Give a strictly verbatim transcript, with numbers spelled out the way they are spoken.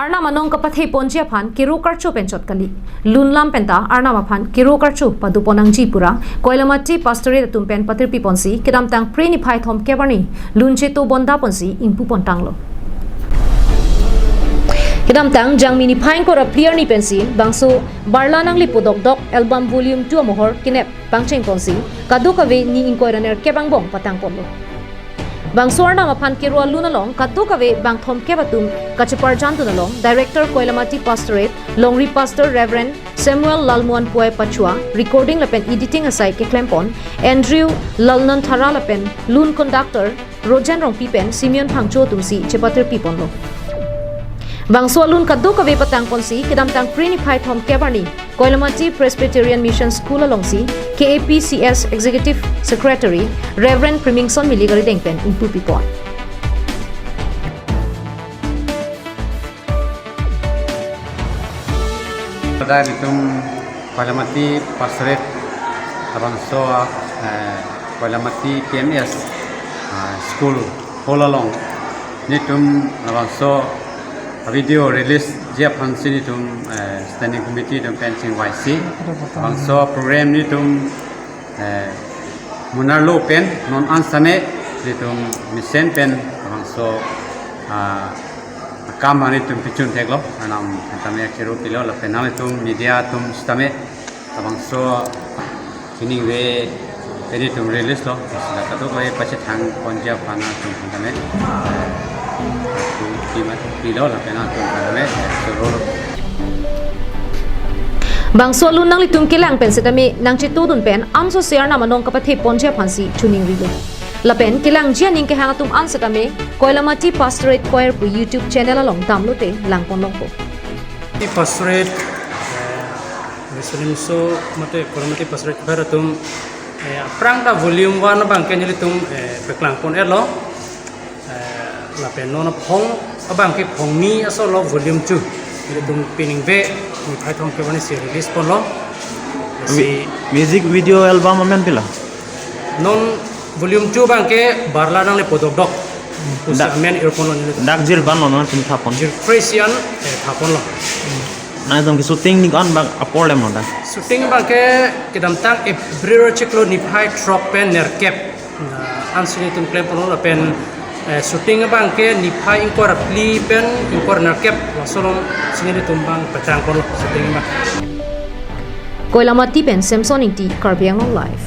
Arnam anong kapathe ponji aphan kero karcho pen chot kali. Lun lam penta Arnam aphan kero karcho padopon nangji pura Koilamati Pastorate atum pen patirpi ponsi kedamtang Phre niphai thomkep arni lun cheto bonda ponsi ingpu pontanglo. Kedamtang Jangmi niphai ingkoi ra phli arni pensi bangso Barla Nangle Podokdok album volume two amohor kenep pangcheng ponsi kadokave ni ingkoi ra nerkep angbong patang ponlo. Bangso Arnam aphan kero alun along kadokave bang thomkep atum kacheparjandun along Director Koilamati Pastorate, Longri Pastor Reverend Samuel Lalmohan Poi Pachua, recording lapen editing asai keklem pon Andrew Lalnanthara lapen lun conductor Rojen Rongpi pen Simeon Phangcho atumsi chepatirpi ponlo. Bangso alun kadokave patang ponsi kedamtang Phre niphai thomkep arni Koilamati Presbyterian Mission School alongsi K A P C S Executive Secretary Reverend Primingson Milik arideng pen ingpupi pon. Pada itum Koilamati Pastorate labangso, eh, Koilamati P M S, ah, school hall along nelitum labangso video release ji aphansi nelitum, eh, standing committee atum pen chingvaisi. Labangso program nelitum, eh, monarlo pen non an sitame nelitum mesen pen labangso, ah, akam nelitum pichun theklo, Arnam aphan tame kero pilo lapen nanglitum media atum sitame labangso chiningve pen nelitum release lo, sila kadokave pachethang ponji aphan nangtum aphan tame, eh, tu tima pilo lapen nangtum aphan tame, eh, chorolo. Bangso alun nanglitum kelang pen sitame nangchetodun pen ansose Arnam anong kapathe ponji aphansi choningrilo. Lapen kelangji aning kehang atum an sitame Koilamati Pastorate Choir pu YouTube channel along damlote lang ponlongpo. Di Pastorate, eh, Muslim so mate Koilamati Pastorate Choir atum, eh, aphrang ta volume one abangke nelitum, eh, peklang pon-etlo. Eh, lapen non aphong abangke phongni asolo volume two. Nelitum piningve niphai thomkep arnisi release ponlo. Si Mu-, music video album amen pila? Non volume two abangke Barla Nangle Podokdok pusi Da-, amen ir ponlo nelitum. Dak jir ban lo non tum thapon. Jir Christian, eh, thaponlo. Nangtum ke shooting ni kan bak apor lem lo da? Shooting abangke kedamtang April chiklo niphai throk pen nerkep, ah, ansi nelitum klem ponlo lapen, eh, shooting abangke niphai ingkoi ra phli pen ingkoi ra nerkep laso alongsi nelitum abang pachang ponlo shooting abang. Koilamati pen Samson Ingti, Karbi Anglong Live.